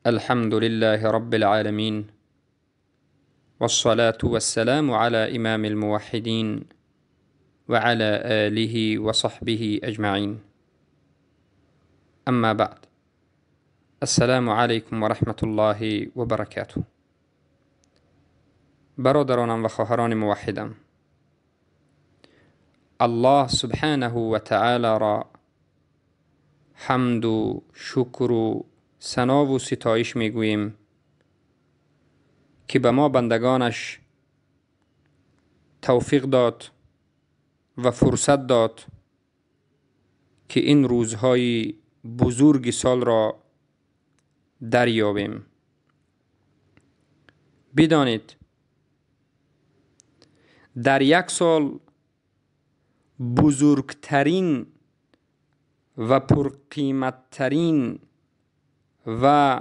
الحمد لله رب العالمين، والصلاة والسلام على إمام الموحدين وعلى آله وصحبه أجمعين. أما بعد، السلام عليكم ورحمة الله وبركاته. برادرانم و خواهران موحدم، الله سبحانه و تعالی را حمد و شکر و ثنا و ستایش میگوییم که به ما بندگانش توفیق داد و فرصت داد که این روزهای بزرگ سال را دریابیم. بدانید در یک سال بزرگترین و پرقیمتترین و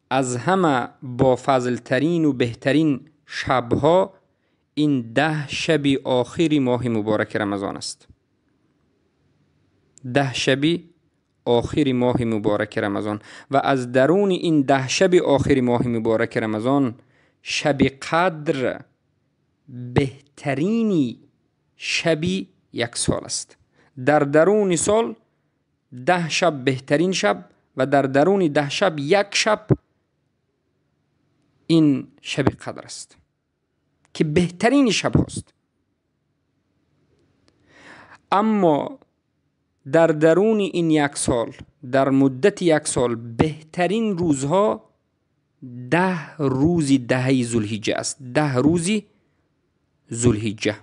از همه بافضلترین و بهترین شبها این 10 شب آخری ماه مبارک رمضان است. 10 شب آخری ماه مبارک رمضان و از درون این 10 شب آخری ماه مبارک رمضان شب قدر بهترین شب یک سال است. در درون سال 10 شب بهترین شب و در درون 10 شب یک شب این شب قدر است که بهترین شب هاست. اما در درون این یک سال، در مدت یک سال، بهترین روزها 10 روز دهه ذوالحجه است. 10 روز ذوالحجه،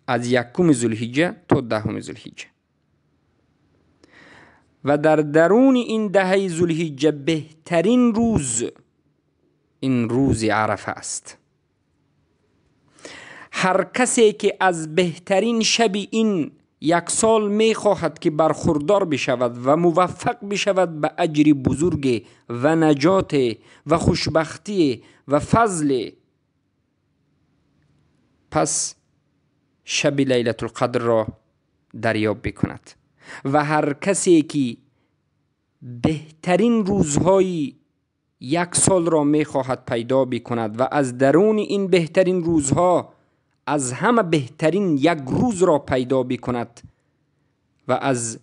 از 1 ذوالحجه تا 10 ذوالحجه. و در درون این دهه ذوالحجه بهترین روز این روز عرفه است. هر کسی که از بهترین شب این یک سال میخواهد که برخوردار بشود و موفق بشود به اجر بزرگ و نجات و خوشبختی و فضل، پس شب لیلة القدر را دریاب بکند. و هر کسی که بهترین روزهای یک سال را میخواهد پیدا بکند و از درون این بهترین روزها از همه بهترین یک روز را پیدا بکند و از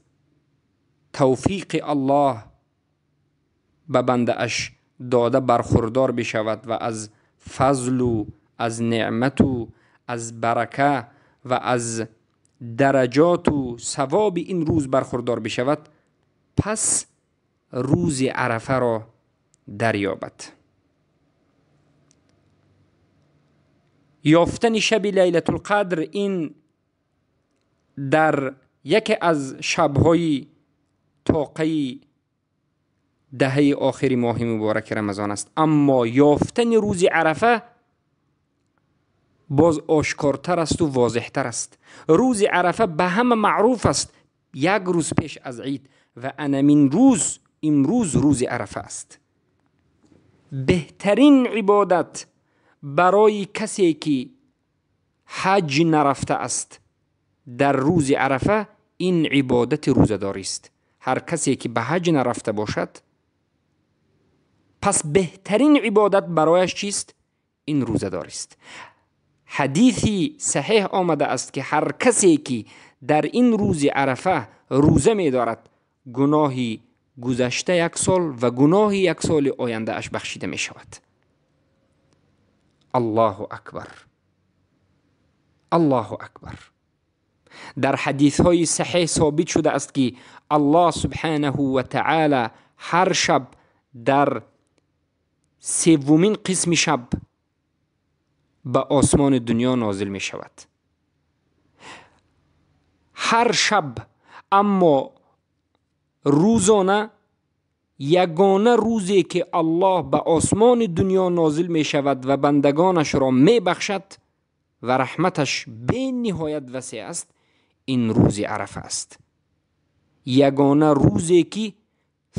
توفیق الله به بنده اش داده برخوردار بشود و از فضل و از نعمت و از برکه و از درجات و ثواب این روز برخوردار بشود، پس روز عرفه را دریابد. یافتن شب لیلة القدر این در یکی از شب‌های طاقه دهه آخر ماه مبارک رمضان است. اما یافتن روز عرفه باز آشکارتر است و واضحتر است. روز عرفه به همه معروف است، یک روز پیش از عید، و انمین روز امروز روز عرفه است. بهترین عبادت برای کسی که حج نرفته است در روز عرفه این عبادت روزه‌داری است. هر کسی که به حج نرفته باشد، پس بهترین عبادت برایش چیست؟ این روزه‌داری است. حدیثی صحیح آمده است که هر کسی که در این روز عرفه روزه می دارد، گناهی گذشته یک سال و گناه یک سال آینده اش بخشیده می شود. الله اکبر، الله اکبر. در حدیث های صحیح ثابت شده است که الله سبحانه و تعالی هر شب در سومین قسم شب به آسمان دنیا نازل می شود. هر شب. اما روزانه یگانه روزی که الله به آسمان دنیا نازل می شود و بندگانش را می بخشد و رحمتش بی نهایت وسیع است، این روز عرفه است. یگانه روزی که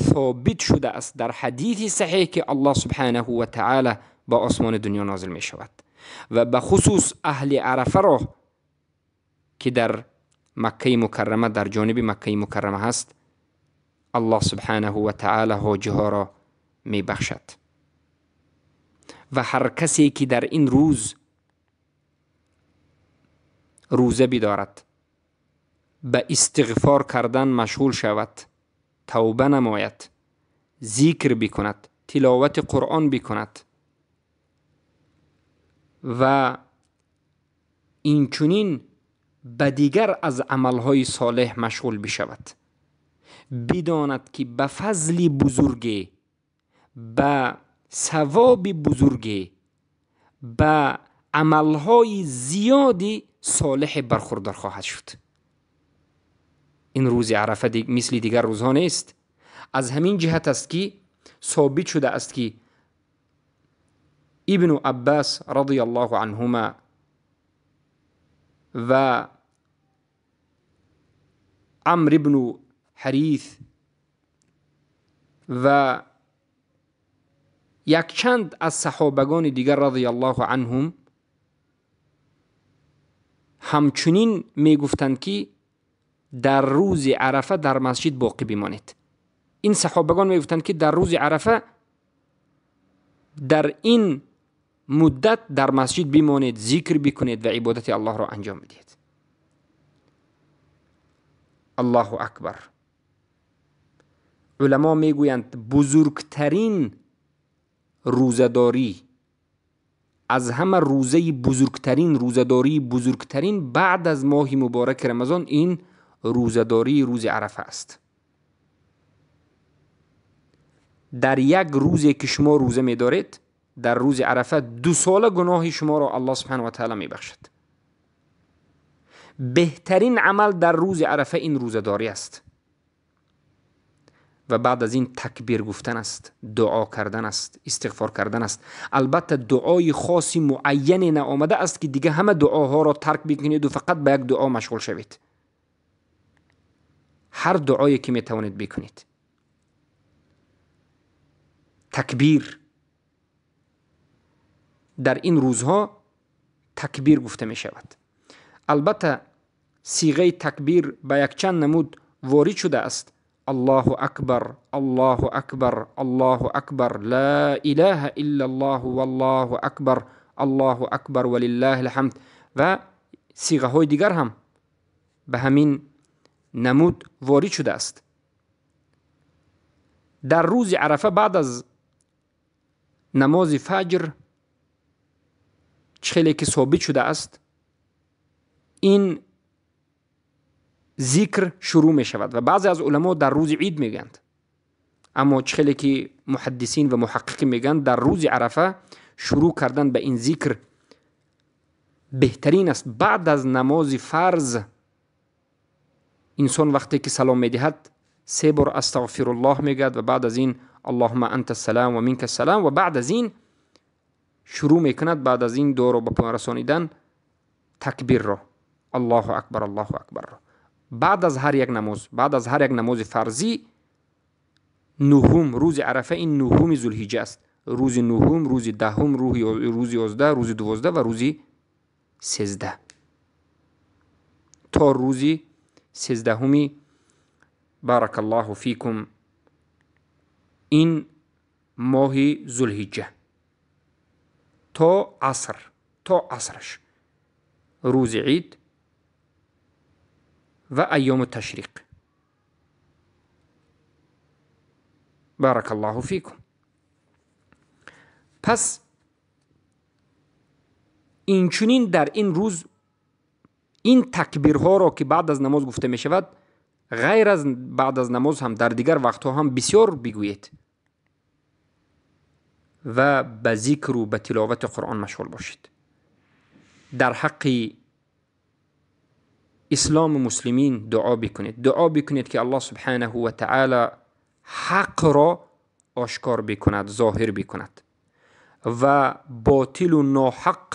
ثابت شده است در حدیث صحیح که الله سبحانه و تعالی به آسمان دنیا نازل می شود و به خصوص اهل عرفه را که در مکه مکرمه، در جانب مکه مکرمه هست، الله سبحانه و تعالی حاجی ها را мебахшад. Ва ҳар касе ки дар ин рӯз рӯза бидорад, ба истиғфор кардан машғул шавад, тавба намояд, зикр бикунад, тиловати Қуръон бикунад ва инчунин ба дигар аз амалҳои солеҳ машғул бишавад, бидонад ки ба фазли бузурге, ба савоби бузурге, ба амалҳои зиёди солеҳ бархурдор хоҳад шуд. Ин рӯзи Арафа мисли дигар рӯзҳо нест. Аз ҳамин ҷиҳат аст ки собит шуда аст ки Ибну Аббас радияллоҳу анҳума ва Амр ибну Ҳарис ва якчанд аз саҳобагони дигар радияллоҳу анҳум ҳамчунин мегуфтанд ки дар рӯзи Арафа дар масҷид боқӣ бимонед. Ин саҳобагон мегуфтанд ки дар рӯзи Арафа дар ин муддат дар масҷид бимонед, зикр бикунед ва ибодати Аллоҳро анҷом бидиҳед. Аллоҳу акбар. Уламо мегӯянд бузургтарин рӯзадорӣ, аз ҳама рӯзаи бузургтарин, рӯзадории бузургтарин баъд аз моҳи мубораки Рамазон ин рӯзадории рӯзи Арафа аст. Дар як рӯзе ки шумо рӯза медоред, дар рӯзи Арафа 2 сола гуноҳи шуморо Аллоҳ субҳанаҳу ва таъоло мебахшад. Беҳтарин амал дар рӯзи Арафа ин рӯзадорӣ аст ва баъд аз ин такбир гуфтан аст, дуо кардан аст, истиғфор кардан аст. Албатта дуои хоси муайяне наомада аст ки дига ҳама дуоҳоро тарк бикунед ва фақат ба як дуо машғул шавед. Ҳар дуое ки метавонед бикунед. Такбир. Дар ин рӯзҳо такбир гуфта мешавад. Албатта сиғаи такбир ба якчанд намуд ворид шуда аст. Аллоҳу акбар, Аллоҳу акбар, Аллоҳу акбар, ла илаҳа иллаллоҳу валлоҳу акбар, Аллоҳу акбар валиллаҳил ҳамд ва сиғаҳои дигар ҳам ба ҳамин намуд ворид шудааст. Дар рӯзи Арафа баъд аз намози фаҷр чӣ хеле ки собит шудааст, ин зикр шурӯъ мешавад ва баъзе аз уламо дар рӯзи ид мегӯянд. Аммо чӣ хеле ки муҳаддисин ва муҳаққиқин мегӯянд, дар рӯзи Арафа шурӯъ кардан ба ин зикр беҳтарин аст. Баъд аз намози фарз инсон вақте ки салом медиҳад 3 бор астағфируллоҳ мегӯяд ва баъд аз ин аллоҳумма анта салам ва минка салам ва баъд аз ин шурӯъ мекунад, баъд аз ин дуоро ба поён расонидан такбирро, Аллоҳу акбар, Аллоҳу акбарро. Баъд аз ҳар як намоз, баъд аз ҳар як намози фарзӣ, нуҳум, рӯзи Арафа ин нуҳуми Зулҳиҷа аст. Рӯзи нуҳум, рӯзи даҳум, рӯзи 11, рӯзи 12 ва рӯзи 13 то рӯзи 13-уми баракаллоҳу фикум ин моҳи Зулҳиҷа то аср, то асраш, рӯзи ид ва айёму ташриқ. Баракаллоҳу фикум. Пас инчунин дар ин рӯз ин такбирҳоро ки баъд аз намоз гуфта мешавад, ғайр аз баъд аз намоз ҳам дар дигар вақтҳо ҳам бисёр бигӯед ва ба зикру ба тиловати Қуръон машғул бошед. Дар ҳаққи ислому муслимин дуо бикунед. Дуо бикунед ки Аллоҳ субҳанаҳу ва таъоло ҳақро ошкор бикунад, зоҳир бикунад ва ботилу ноҳақ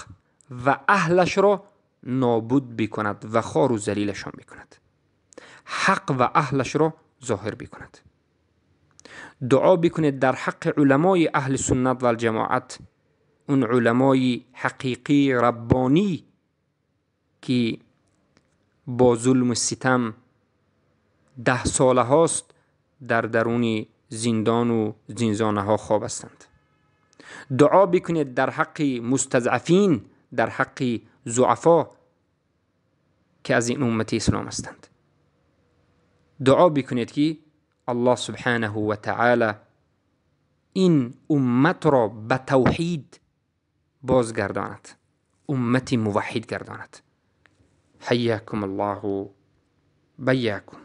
ва аҳлашро нобуд бикунад ва хору залилашон бикунад. Ҳақ ва аҳлашро зоҳир бикунад. Дуо бикунед дар ҳаққи уламои аҳли суннат валҷамоат, он уламои ҳақиқӣ раббонӣ ки бо зулму ситам 10 солаҳост дар даруни зиндону зинзонаҳо хоб ҳастанд. Дуо бикунед дар ҳаққи мустазъафин, дар ҳаққи зуафо, ки аз ин уммати ислом ҳастанд. Дуо бикунед, ки Аллоҳ субҳанаҳу ва таъала ин умматро ба тавҳид бозгардонад, уммати муваҳҳид гардонад. Ҳайякум Аллоҳу байякум.